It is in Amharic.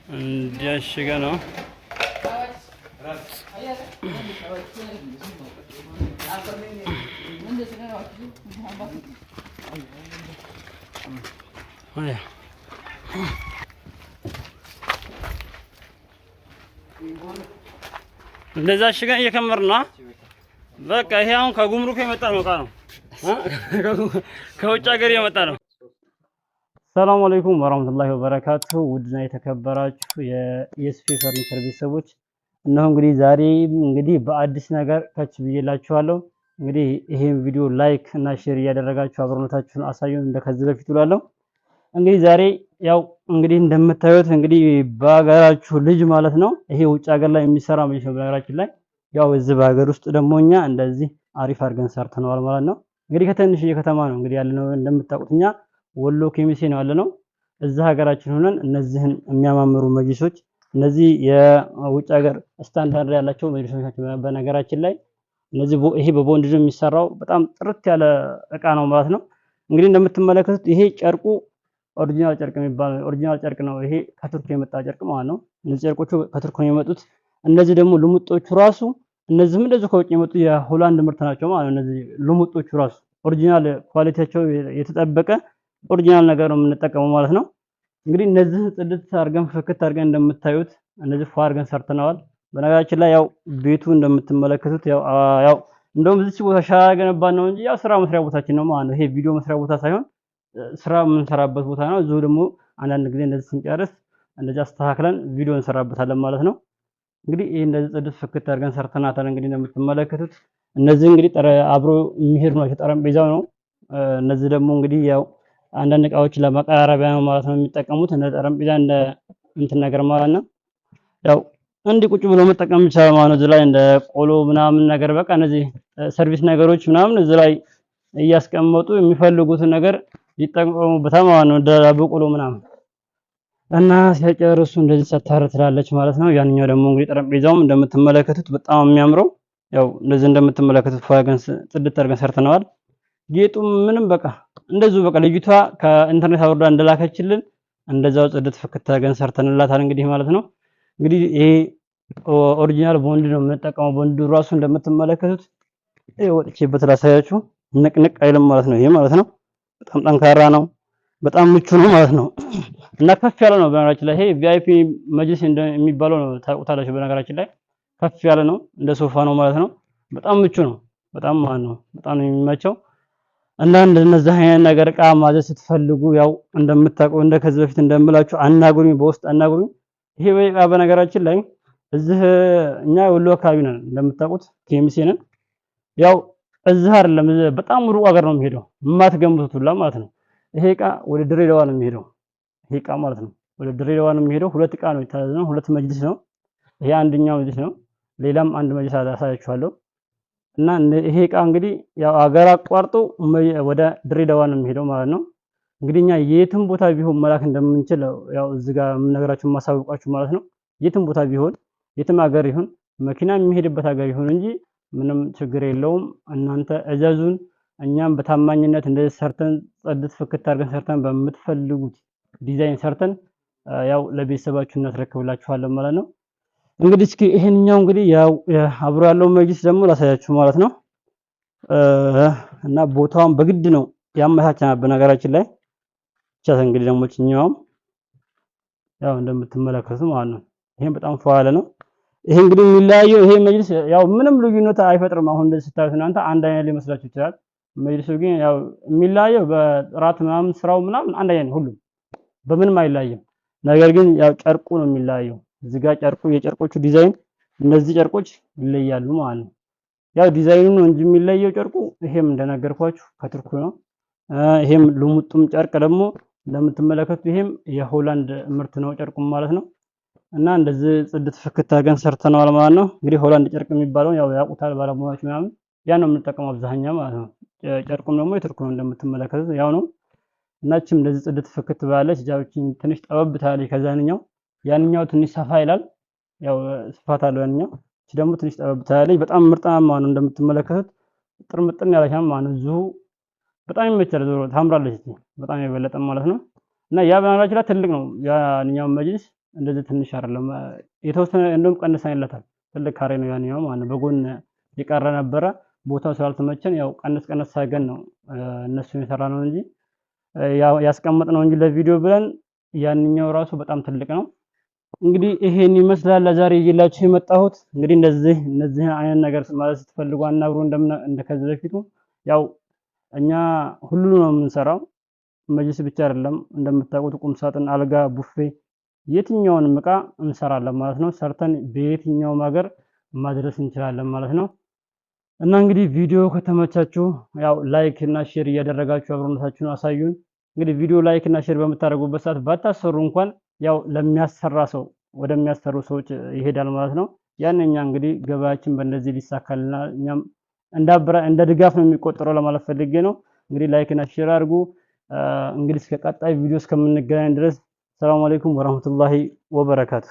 እንዲያሽገ ነው። እንደዛ አሽገን እየከመርን ነው። በቃ ይሄ አሁን ከጉምሩክ የመጣ ነው እቃ ነው፣ ከውጭ ሀገር የመጣ ነው። ሰላም አለይኩም ወራህመቱላሂ ወበረካቱ። ውድና የተከበራችሁ የኤስፒ ፈርኒቸር ቤተሰቦች እነሆ እንግዲህ ዛሬ እንግዲህ በአዲስ ነገር ከች ብዬላችኋለሁ። እንግዲህ ይሄን ቪዲዮ like እና share እያደረጋችሁ አብሮነታችሁን አሳዩን እንደ ከዚህ በፊት እላለሁ። እንግዲህ ዛሬ ያው እንግዲህ እንደምታዩት እንግዲህ በሀገራችሁ ልጅ ማለት ነው። ይሄ ውጭ ሀገር ላይ የሚሰራ መጅሊስ ነው። በሀገራችን ላይ ያው እዚህ በሀገር ውስጥ ደግሞ እኛ እንደዚህ አሪፍ አድርገን ሰርተነዋል ማለት ነው። እንግዲህ ከትንሽዬ ከተማ ነው እንግዲህ ያለነው፣ እንደምታውቁት እኛ ወሎ ኬሚሴ ነው ያለነው። እዚህ ሀገራችን ሆነን እነዚህን የሚያማምሩ መጅሊሶች፣ እነዚህ የውጭ ሀገር ስታንዳርድ ያላቸው መጅሊሶች ናቸው። በነገራችን ላይ እነዚህ ይሄ በቦንድ ነው የሚሰራው፣ በጣም ጥርት ያለ እቃ ነው ማለት ነው። እንግዲህ እንደምትመለከቱት ይሄ ጨርቁ original ጨርቅ የሚባለው original ጨርቅ ነው። ይሄ ከቱርክ የመጣ ጨርቅ ማለት ነው። እነዚህ ጨርቆቹ ከቱርክ ነው የመጡት። እነዚህ ደግሞ ልሙጦቹ ራሱ እነዚህም እንደዚሁ ከውጭ የመጡ የሆላንድ ምርት ናቸው ማለት ነው። እነዚህ ልሙጦቹ ራሱ original quality ያቸው የተጠበቀ original ነገር ነው የምንጠቀመው ማለት ነው። እንግዲህ እነዚህ ጽድት አድርገን ፍክት አድርገን እንደምታዩት እነዚህ ፏ አድርገን ሰርተነዋል። በነገራችን ላይ ያው ቤቱ እንደምትመለከቱት ያው ያው እንደውም እዚች ቦታ ሸራ ገነባን ነው እንጂ ያው ስራ መስሪያ ቦታችን ነው ማለት ነው። ይሄ ቪዲዮ መስሪያ ቦታ ሳይሆን ስራ የምንሰራበት ቦታ ነው። እዚሁ ደግሞ አንዳንድ ጊዜ እንደዚህ ስንጨርስ እንደዚህ አስተካክለን ቪዲዮ እንሰራበታለን ማለት ነው። እንግዲህ ይሄ እንደዚህ ጽድት ፍክት አድርገን ሰርተናታል። እንግዲህ እንደምትመለከቱት እነዚህ እንግዲህ አብሮ የሚሄዱ ናቸው። ጠረጴዛው ነው። እነዚህ ደግሞ እንግዲህ ያው አንዳንድ እቃዎች ለማቀራረቢያ ነው ማለት ነው የሚጠቀሙት፣ እንደ ጠረጴዛ እንደ እንትን ነገር ማለት ነው። ያው እንዲህ ቁጭ ብሎ መጠቀም ይቻላል ማለት ነው። እዚህ ላይ እንደ ቆሎ ምናምን ነገር በቃ እነዚህ service ነገሮች ምናምን እዚህ ላይ እያስቀመጡ የሚፈልጉትን ነገር ይጠቀሙበታል ማለት ነው። እንደ ዳቦ ቆሎ ምናምን እና ሲጨርሱ እንደዚህ ሰታር ትላለች ማለት ነው። ያንኛው ደግሞ እንግዲህ ጠረጴዛውም እንደምትመለከቱት በጣም የሚያምረው ያው እንደዚህ እንደምትመለከቱት ፏገን ጽድት አድርገን ሰርተነዋል። ጌጡም ምንም በቃ እንደዚሁ በቃ ልጅቷ ከኢንተርኔት አውርዳ እንደላከችልን እንደዛው ጽድት ፍክት አድርገን ሰርተንላታል እንግዲህ ማለት ነው። እንግዲህ ይሄ original ቦንድ ነው የምንጠቀመው። ቦንዱ ራሱ እንደምትመለከቱት ይሄ ወጥቼበት ላሳያችሁ፣ ንቅንቅ አይልም ማለት ነው። ይሄ ማለት ነው በጣም ጠንካራ ነው። በጣም ምቹ ነው ማለት ነው። እና ከፍ ያለ ነው። በነገራችን ላይ ይሄ VIP መጅሊስ የሚባለው ነው፣ ታውቁታላችሁ። በነገራችን ላይ ከፍ ያለ ነው፣ እንደ ሶፋ ነው ማለት ነው። በጣም ምቹ ነው። በጣም ማለት ነው በጣም ነው የሚመቸው። እና እንደነዚህ አይነት ነገር እቃ ማዘዝ ስትፈልጉ ያው እንደምታውቁ እንደ ከዚህ በፊት እንደምላችሁ አናግሩኝ፣ በውስጥ አናግሩኝ። ይሄ እቃ በነገራችን ላይ እዚህ እኛ ወሎ አካባቢ ነን እንደምታውቁት ኬሚሴ ነን። ያው እዚህ አይደለም በጣም ሩቅ ሀገር ነው የሚሄደው፣ የማትገምቱት ሁላ ማለት ነው። ይሄ እቃ ወደ ድሬዳዋ ነው የሚሄደው። ይሄ እቃ ማለት ነው ወደ ድሬዳዋ ነው የሚሄደው። ሁለት እቃ ነው የታዘዘው፣ ሁለት መጅሊስ ነው። ይሄ አንደኛው መጅሊስ ነው። ሌላም አንድ መጅሊስ አሳያችኋለሁ። እና ይሄ እቃ እንግዲህ ያው አገር አቋርጦ ወደ ድሬዳዋ ነው የሚሄደው ማለት ነው። እንግዲህ እኛ የትም ቦታ ቢሆን መላክ እንደምንችል ያው እዚህ ጋር የምነግራችሁ የማሳውቃችሁ ማለት ነው። የትም ቦታ ቢሆን የትም ሀገር ይሁን መኪና የሚሄድበት ሀገር ይሁን እንጂ ምንም ችግር የለውም። እናንተ እዘዙን፣ እኛም በታማኝነት እንደዚህ ሰርተን ጽድት ፍክት አድርገን ሰርተን በምትፈልጉት ዲዛይን ሰርተን ያው ለቤተሰባችሁ እናስረክብላችኋለን ማለት ነው። እንግዲህ እስኪ ይሄንኛው እንግዲህ ያው አብሮ ያለው መጅሊስ ደግሞ ላሳያችሁ ማለት ነው። እና ቦታውን በግድ ነው ያመቻቸናል። በነገራችን ላይ ብቻ እንግዲህ ደግሞ ችኛውም ያው እንደምትመለከቱት ማለት ነው። ይሄን በጣም ፏ ያለ ነው። ይሄ እንግዲህ የሚለያየው ይሄ መጅሊስ ያው ምንም ልዩነት አይፈጥርም። አሁን እንደዚህ ስታዩት እናንተ አንድ አይነት ሊመስላችሁ ይችላል። መጅሊሱ ግን ያው የሚለያየው በጥራት ምናምን ስራው ምናምን አንድ አይነት ነው፣ ሁሉም በምንም አይለያይም። ነገር ግን ያው ጨርቁ ነው የሚለያየው። እዚህ ጋር ጨርቁ የጨርቆቹ ዲዛይን እነዚህ ጨርቆች ይለያሉ ማለት ነው። ያው ዲዛይኑ ነው እንጂ የሚለየው ጨርቁ ይሄም እንደነገርኳችሁ ከቱርክ ነው። ይሄም ልሙጡም ጨርቅ ደግሞ እንደምትመለከቱት ይሄም የሆላንድ ምርት ነው ጨርቁም ማለት ነው። እና እንደዚህ ጽድት ፍክት አድርገን ሰርተነዋል ማለት ነው። እንግዲህ ሆላንድ ጨርቅ የሚባለው ያው ያውቁታል ባለሙያዎች ምናምን፣ ያ ነው የምንጠቀመው አብዛኛው ማለት ነው። ጨርቁም ደግሞ የቱርክ ነው እንደምትመለከቱት ያው ነው። እናችም እንደዚህ ጽድት ፍክት ባለች ጃዎችን ትንሽ ጠበብ ታለች ከዛንኛው፣ ያንኛው ትንሽ ሰፋ ይላል። ያው ስፋት አለው ያንኛው። እቺ ደግሞ ትንሽ ጠበብ ታለች። በጣም ምርጣማ ነው እንደምትመለከቱት ጥርምጥን ያለች ማለት ነው። ዙ በጣም ይመቻል። ዞሮ ታምራለች እቺ በጣም የበለጠ ማለት ነው። እና ያ በነገራችን ላይ ትልቅ ነው ያንኛው መጅሊስ እንደዚህ ትንሽ አይደለም፣ የተወሰነ እንደውም ቀንሰንለታል። ትልቅ ካሬ ነው ያንኛው ማለት ነው። በጎን የቀረ ነበረ፣ ቦታው ስላልተመቸን ያው ቀነስ ቀነስ አድርገን ነው እነሱን የሰራ ነው እንጂ ያስቀመጥነው እንጂ ለቪዲዮ ብለን ያንኛው ራሱ በጣም ትልቅ ነው። እንግዲህ ይሄን ይመስላል ለዛሬ ይዤላችሁ የመጣሁት። እንግዲህ እንደዚህ እነዚህ አይነት ነገር ማለት ስትፈልጉ አናግሩ። እንደ ከዚህ በፊቱ ያው እኛ ሁሉ ነው የምንሰራው፣ መጅልስ ብቻ አይደለም። እንደምታውቁት ቁም ሳጥን፣ አልጋ፣ ቡፌ፣ የትኛውንም እቃ እንሰራለን ማለት ነው። ሰርተን በየትኛውም ሀገር ማድረስ እንችላለን ማለት ነው። እና እንግዲህ ቪዲዮ ከተመቻችሁ ያው like እና share እያደረጋችሁ አብሮነታችሁን አሳዩን። እንግዲህ ቪዲዮ like እና share በምታደርጉበት ሰዓት ባታሰሩ እንኳን ያው ለሚያሰራ ሰው ወደሚያሰሩ ሰዎች ይሄዳል ማለት ነው። ያን እኛ እንግዲህ ገበያችን በእንደዚህ ሊሳካልና እኛም እንደ ድጋፍ ነው የሚቆጠረው ለማለት ፈልጌ ነው። እንግዲህ like እና share አድርጉ። እንግዲህ እስከ ቀጣይ ቪዲዮ እስከምንገናኝ ድረስ ሰላም አለይኩም ወራህመቱላሂ ወበረካቱ።